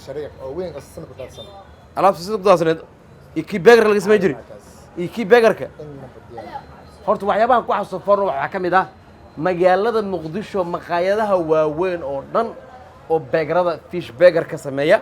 Shariiq oo weyn oo sisina ku daadsan. Alaabta sida ku daadsaneed iyo kii burger laga samayn jiray Kaas. iyo kii burgerka. Inaba diyaar. Horta waxyaabahan ku xasuusto Foorno waxaa ka mid ah magaalada Muqdisho maqaayadaha waaweyn oo dhan oo burgerada, fish burger ka sameeya.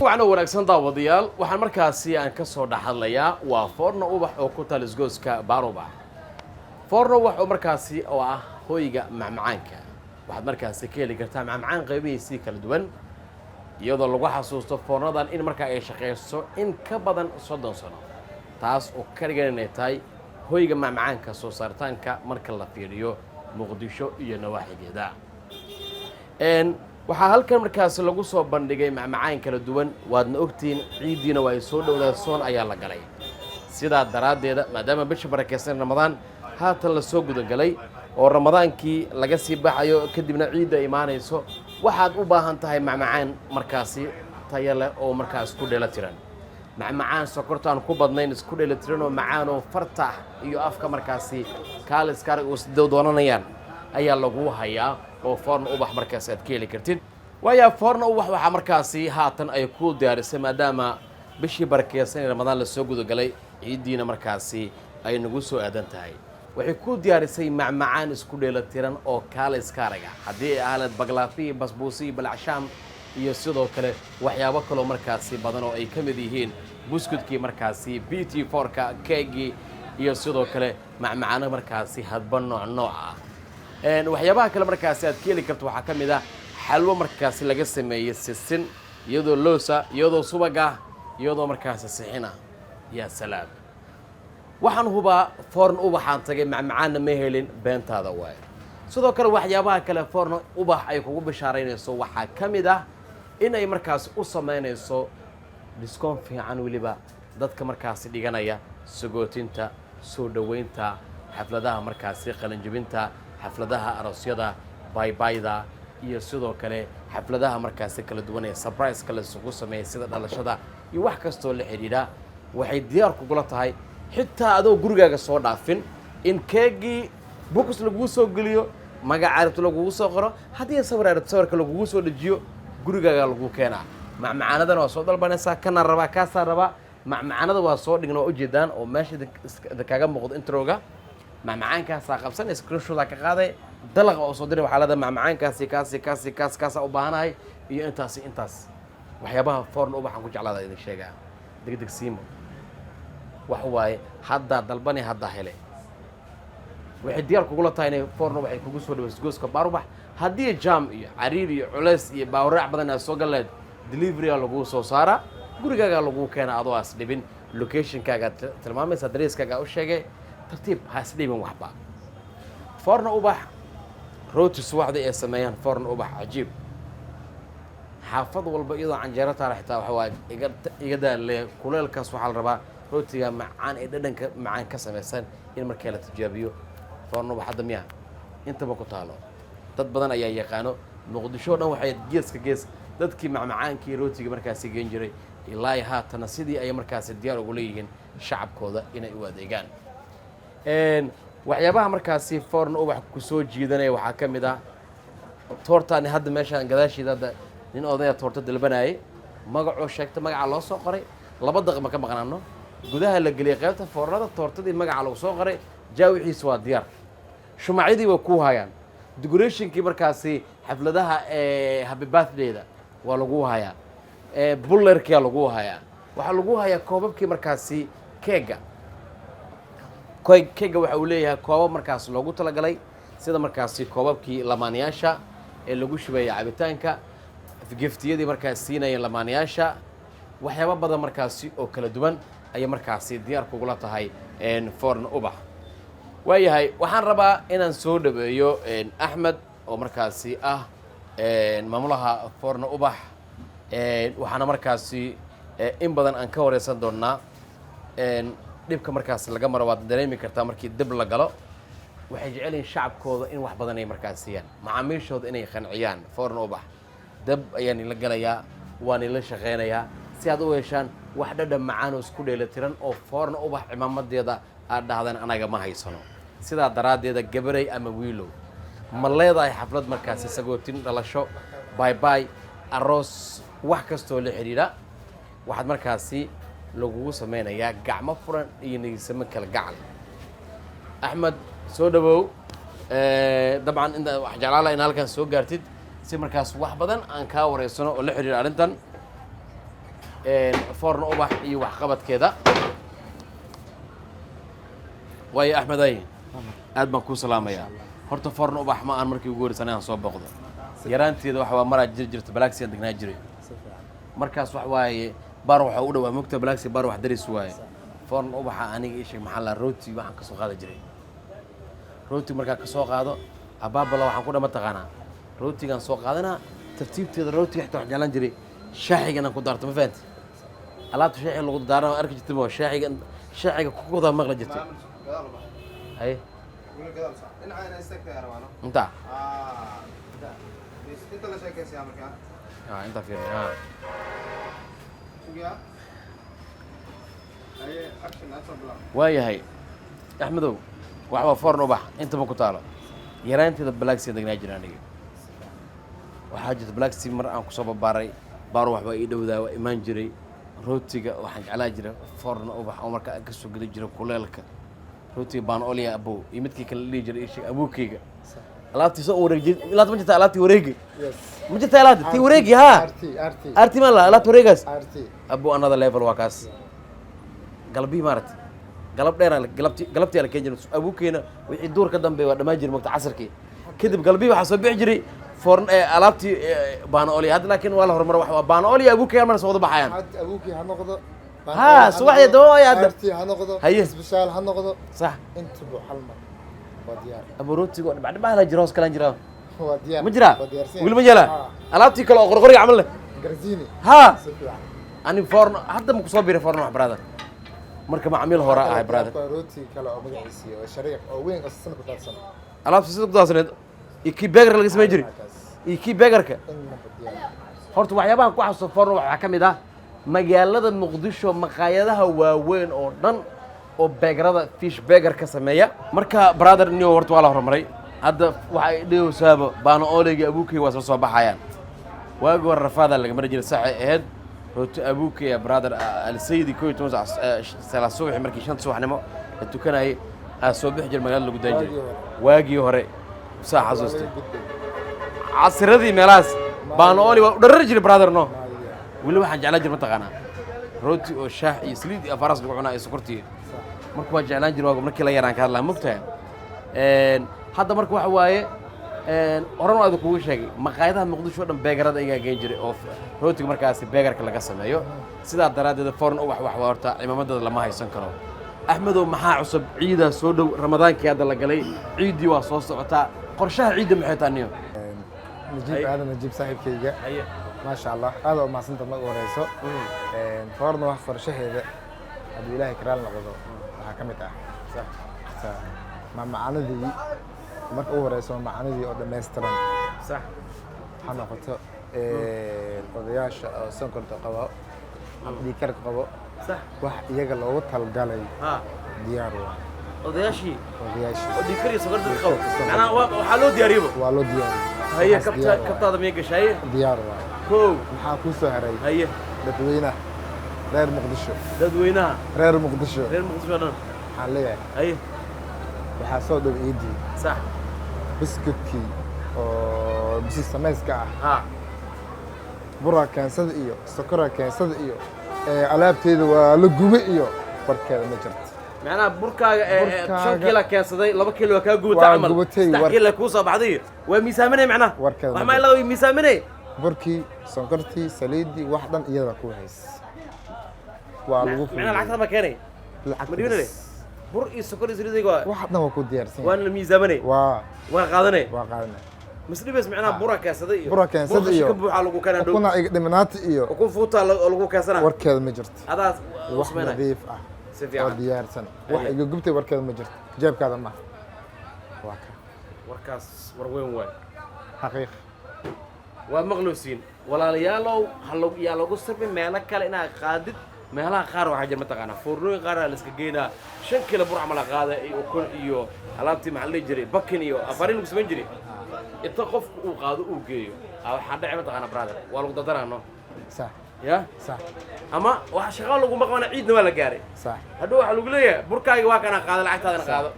Wacan oo wanaagsan, daawadayaal. Waxaan markaasi aan ka soo dhex hadlayaa waa Foorno Ubax oo ku taal isgooska Baarubax. Foorno Ubax oo markaasi oo ah hoyga macmacaanka. Waxaad markaasi ka heli kartaa macmacaan qaybihiisii kala duwan, iyadoo lagu xasuusto foornadan in markaa ay shaqayso in ka badan 30 sano, taas oo ka dhigan inay tahay hoyga macmacaanka soo saaritaanka marka la fiiriyo Muqdisho iyo nawaaxigeeda. Waxaa halkan markaasi lagu soo bandhigay macmacaan kala duwan. Waadna ogtihiin, ciiddiina waa ay soo dhowdaa, soon ayaa la galay. Sidaa daraaddeeda, maadaama bisha barakeysan Ramadaan haatan la soo gudagalay oo Ramadaankii laga sii baxayo, kadibna ciidda imaanayso, waxaad u baahan tahay macmacaan markaasi tayo leh oo markaas ku dheela tiran, macmacaan sokorta aan ku badnayn, isku dheela tiran oo macaan oo farta iyo afka markaasi kaaliskaarag uu sida doonanayaan ayaa lagu hayaa oo Foorna Ubax markaasi aad ka heli kartid. Waayaa, Foorna Ubax waxaa markaasi haatan ay ku diyaarisay, maadaama bishii barakeysan ee Ramadaan lasoo gudagalay, ciiddiina markaasi ay nagu soo aadan tahay, waxay ku diyaarisay macmacaan isku dheelatiran oo kaala iskaaraga, haddii ay ahleed baklaafi, basbuusi, balacshaam iyo sidoo kale waxyaabo kaloo markaasi badan oo ay ka mid yihiin buskudkii markaasi petit fourka, keegii iyo sidoo kale macmacaano markaasi hadba nooc nooc ah. Waxyaabaha kale markaasi aad ka heli karto waxaa ka mid ah xalwo markaasi laga sameeyey sisin, iyadoo loosa, iyadoo subaga, iyadoo markaasi sixina. Yaa salaam! Waxaan hubaa Foorn Ubaxaan tagay macmacaanna ma helin, beentaada waaye. Sidoo kale waxyaabaha kale Foorn Ubax ay kugu bishaaraynayso waxaa ka mid ah in ay markaasi u samaynayso discount fiican weliba dadka markaasi dhiganaya sagootinta, soo dhoweynta, xafladaha markaasi qalinjibinta, xafladaha aroosyada, baybayda iyo sidoo kale xafladaha markaasi kala duwan ee surprise-ka la isugu sameeyay, sida dhalashada iyo wax kastoo la xidhiidha. Waxay diyaar kugula tahay, xitaa adoo gurigaaga soo dhaafin, in keegii box lagugu soo geliyo, magaca arabto lagugu soo qoro, haddii sawir arabto sawirka lagugu soo dejiyo, gurigaaga lagu keenaa. Macmacaanadana waa soo dalbanaysaa, kana rabaa, kaasaa rabaa. Macmacaanada waa soo dhigna, waa ujeedaan oo meesha idinkaaga muuqdo introga. Macmacaankaasaa qabsanay, screenshot ka qaaday, dalaqa oo soo diray, waxaa leedahay macmacaankaasi, kaasi, kaasi, kaas, kaasaa u baahanahay iyo intaasi intaas. Waxyaabaha Foorn Ubaxaan ku jeclaada idin sheegaa, degdeg siimo wax waaye. Haddaa dalbani, haddaa hele. Waxay diyaar kugula tahay inay Foorno waxay kugu soo dhawayso gooska Baarubax. Haddii jam iyo cariir iyo culays iyo baawraac badan aad soo galleed, deliverya laguu soo saaraa, gurigaagaa laguu keena adoo as dhibin. Locationkaagaa tilmaamaysa, adresskaagaa u sheegay, tartiib, ha is dhibin waxba. Foorna Ubax rooti subaxdii ay sameeyaan Foorna Ubax cajiib. Xaafad walba iyadoo canjeero taala xitaa waxa waa iga iga daale kuleelkaas. Waxaa la rabaa rootiga macaan ee dhadhanka macaan ka samaysan in markaa la tijaabiyo. Foorna Ubax hadda miya intaba ku taalo, dad badan ayaa yaqaano. Muqdisho o dhan waxay geeska gees dadkii macmacaankii rootiga markaasi geen jiray, ilaa iyo haatana sidii ayay markaasi diyaar ugu leeyihiin shacabkooda inay u adeegaan. Waxyaabaha markaasi Foorna Ubax ku soo jiidanaya waxaa ka mid ah toortaani hadda meeshaan gadaasheeda. Hadda nin odaya toorto dalbanayay, magacuu sheegta, magacaa loo soo qoray, 2 daqiiq ma ka maqnaano, gudaha la geliyay qaybta foornada, toortadii magaca lagu soo qoray, jaawixiisa waa diyaar. Shumacyadii waa kuu hayaan, decorationkii markaasi xafladaha ee happy birthdayda waa lagu hayaa, bullerkia lagu hayaa, waxaa lagu hayaa koobabkii markaasi keega. Keega waxa uu leeyahay koobab markaas loogu talagalay, sida markaasi koobabkii lamaanayaasha ee lagu shubayay cabitaanka, giftiyadii markaas siinaya lamaanayaasha, waxyaabo badan markaasi oo kala duwan ayay markaasi diyaar kugula tahay Forn Ubax. Waayahay, waxaan rabaa inaan soo dhaweeyo Axmed oo markaasi ah maamulaha Forna Ubax. Waxaana markaasi in badan aan ka wareysan doonaa dhibka markaas laga maro. Waad dareemi kartaa markii dib la galo, waxay jecel yihiin shacabkooda in wax badan ay markaas siiyaan, macaamiishooda inay qanciyaan. Forna Ubax dab ayaan ila galayaa, waan ila shaqeynayaa si aad u heshaan wax dhadhan macaan oo isku dheelitiran oo Foorna Ubax cimaamadeeda aad dhahdaan anaga ma haysano. Sidaa daraaddeeda, gabaray ama wiilow, ma leedahay xaflad markaasi, sagootin, dhalasho, baybay, aroos, wax kastoo la xidhiidha, waxaad markaasi lagugu sameynayaa gacmo furan iyo nigisamo kala gacal. Axmed, soo dhawow. Dabcan inta wax jeclaan laha in halkan soo gaartid si markaas wax badan aan kaa wareysano oo la xidhiidha arrintan Foorna Ubax iyo waxqabadkeeda. Waayo Axmed, ay aad baan kuu salaamayaa. Horta Foorna Ubax ma aan markii ugu horeysan aan soo booqdo. Yaraanteeda waxa waa maraa jiri jirta Balaagsiyaan degnaa jiray. Markaas wax waaye baar waxaa u dhawaa mugta Balaaksi, baar wax daris waaye Foorna Ubaxa. Aniga ii sheeg, maxaa la rooti waxaan kasoo qaadi jiray. Rooti markaa kasoo qaado, abaabala waxaan ku dhama taqaanaa, rootigaan soo qaadanaa tartiibteeda. Rootiga xitaa waxaan jeclaan jiray shaaxiga inaan ku daarto. Ma fahanti? Alaabta shaaxiga lagu daarana arki jirtay, ma shaaxiga, shaaxiga ku wadaa maqli jirtay. Haye, inta inta fiirin. Waayahay Axmedow, waxbaa Foorn Ubax intaba ku taalo. Yaraanteeda Balaagsiyaan degnaa jira aniga. Waxaa jirta Balaagsii mar aan kusoo babaaray, baar waxbaa ii dhowdaa, waa imaan jiray. Rootiga waxaan jeclaa jiray Foorna Ubax oo markaa aan kasoo geli jiray kuleelka rootiga baan olya abow iyo midkii kale la dhihi jiray. Ii sheeg abuukeyga, alaabtii soo wareegi ilaata ma jirta? Alaabtii wareegi ma jirta? Alaabta tii wareegi haa. RT, RT. Arti ma la alaabta wareegaas. RT. Abo, another level waa kaas. Galbihii maaragtay, galab dheer galabti, galabtii la keen jiray abuukeena. Wixii duur ka dambeeya waa dhammaan jiray mogta casarkii kadib. Galbihii waxaa soo bixi jiray foorn alaabtii baana olya. Hadda laakiin waa la horumar, wax waa baana olya abuukeyga marna soo wada baxayaan. Had abuukii ha noqdo. Ha, subaxdii daba waaya hadda. RT ha noqdo. Haye. Isbishaal ha noqdo. Sax. Intuba hal mar waa diyaar. Abu, rootiga oo dhibcadhibcaha la jira, hoos kalaan jiraa. Waa diyaar. Ma jiraa? Waa diyaarsan. Weli ma yeelaa alaabtii kale oo qorqoriga camal leh? Garzini. Ha. Si fiican. Ani foorn hadda ma kusoo biiray Foorn Wax, brother. Marka macmiil hore ahay, brother. Waa rooti kale oo magaciisii oo shariiq oo weyn oo sana ku taabsan. Alaabta sida kudaasneed iyo kii beegarka laga samayn jiray. Kaas. Iyo kii beegarka. Inaba diyaar. Horta waxyaabahan ku xasuusto Foorn waxaa ka mid ah magaalada Muqdisho maqaayadaha waaweyn oo dhan oo beegarada fish burger ka sameeya. Marka brother new, horta waa la horumaray. Hadda waxay dhihaysaaba baana ooleyga abuukey waa isla soo baxayaan. Waagi hore rafaadaa laga mari jiray, saxay ahayd. Rooti abuukey, brother, alsaydi 11 sac salaa subaxi, markii 5 subaxnimo la tukanayay aa soo bixi jiray, magaalada lagu daan jiray waagii hore. Saa xasuustay. Waa laga gudbay. Casiradii meelahaas baana ooli waa u dharari jiray, brother, no. Maya. Weli waxaan jeclaan jiray, mataqaanaa, rooti oo shaah iyo saliid iyo afaras lagu cunaa iyo sokortii. Marka waa jeclaan jiray waaga markii la yaraan ka hadlaa, mogtahay. Hadda marka waxa waaye, horan waa idin kugu sheegay maqaayadaha Muqdisho o dhan beegarada igaa geen jiray oo rootiga markaasi beegarka laga sameeyo. Sidaa daraaddeed Foorn Ubax wax waa horta cimaamadeeda lama haysan karo. Axmedow, maxaa cusub? Ciidaa soo dhow, Ramadaankii hadda la galay, ciiddii waa soo socotaa. Qorshaha ciidda maxay tahay niyo? Najiib Aadan Najiib, saaxiibkayga. Haye. Maasha Allah, aad oo mahadsanta marka horeyso. Foorna wax qorshaheeda hadduu Ilaahay karaal noqdo waxaa ka mid ah horta maamacanadii marka ugu horeyso, maamacanadii oo dhammaystiran. Ha noqoto odayaasha oo sonkorta qabo ama dhiigkarka qabo, wax iyaga loogu talgalay diyaar waa. Odayaashii. Odayaashii. Oo dhiigkar iyo sokorta qabo, macnaha waxaa loo diyaariyeyba. Waa loo diyaariyey. Haye. Waxaas Kabta diyaar waaye. Kabtaada miyay gashaye? Diyaar waaye. Kow. Maxaa kuu soo haray? Haye. Dadweynaha reer Muqdisho. Dadweynaha. Reer Muqdisho. Reer Muqdisho oo dhan. Waxaan leeyahay, waxaa soo dhow ciidii. Biskutkii oo bisi samayska ah, buraa keensada iyo sokora keensada iyo alaabteeda waa la gube iyo warkeeda ma jirto. Macnaha burkaaga Burkaaga- 5 kiila keensaday, 2 kiilo waa kaa gubatay Waa camal, gubatay, saddex kiilo kuu soo baxday, waa miisaaminay macnaha. Warkeeda wax ma maa ilaa way miisaaminay. Burkii, sonkortii, saliiddii, wax dhan iyada ku hays, waa lagu Macnaha lacagta ma keenay? Lacagta Ma dhibanay? bas. Bur iyo sokor iyo saliid waa Wax dhan waa ku diyaarsan yahay. Waana la miisaaminay. Waa Waa qaadanay. Waa qaadanay. Masdhibays macnaha bura keensaday iyo Bura keensaday bur qashin iyo ka buuxa lagu keenaa dhow. Ukuna iga dhiminaati iyo Ukun fuuta lagu keensanaa. Warkeeda ma jirto. Adaas Wax sameynay. nadiif ah Si oo fiican. diyaarsan, wax Aye. iga gubtay warkeeda ma jirto, jeebkaada maaha, waa ka. Warkaas war weyn waay. Xaqiiq. Waad maqlowsiin walaalayaalow, yaa lagu sirbi meelo kale inaad qaadid. Meelaha qaar waxaa jira, mataqaanaa, foornooyin qaar aa la iska geynaa, 5 kiilo bur camal aa qaada iyo ukun iyo alaabtii, maxaa la dhihi jiray, bakin iyo afarin lagu samayn jiray. Inta qofku uu qaado uu geeyo aa waxaa dhaci, mataqaanaa, brother, waa lagu dardaraa, no? Sax. Ya. Sax. Ama wax shaqo laguma qabana, ciidna waa la gaaray. Hadhow waxaa lagu leeyahay burkaaga waa kana, qaado lacagtaadana qaado.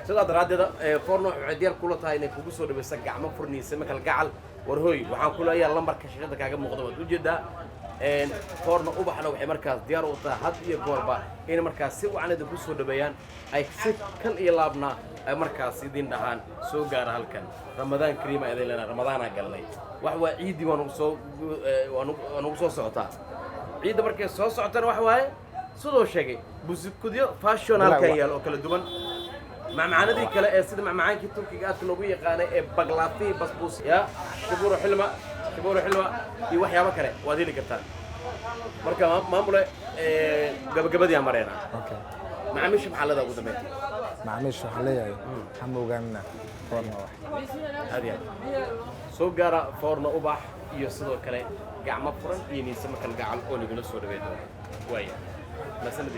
Sidaa daraaddeeda foorno waxay diyaar kula tahay inay kugu soo dhawaysa gacmo furniisa makal gacal. War hooy, waxaan ku leeyahay lambarka shirkadda kaaga muuqda waad ujeedaa. Foorno Ubaxna waxay markaas diyaar u tahay had iyo goorba inay markaas si wacan idinku soo dhaweeyaan, ay si kal iyo laabna ay markaas idin dhahaan soo gaara halkan. Ramadaan kariima idin leenahay. Ramadaanaa galnay, wax waa ciiddii waa nagu soo waa nagu soo socotaa. Ciidda markay soo socotana wax waaye sidoo sheegay busikudyo fashion halkan yaal oo kala duwan, macmacaanadii kale ee sida macmacaankii Turkiga aadka loogu yaqaanay ee baklaatii, basbuus ya shubuuro xilma, shubuuro xilma iyo waxyaabo kale waad heli kartaan. Marka maamule, gabagabadii aan mareynaa. Okay. Macaamiisha maxaa leedaha ugu dambeyntii? Macaamiisha waxaan leeyahay ha moogaanina Foorna Wax. Aad iyo aad soo gaara Foorna Ubax iyo sidoo kale gacmo furan iyo niisamo kal gacal oo nagula soo dhaweey doona. Waaya masanadii.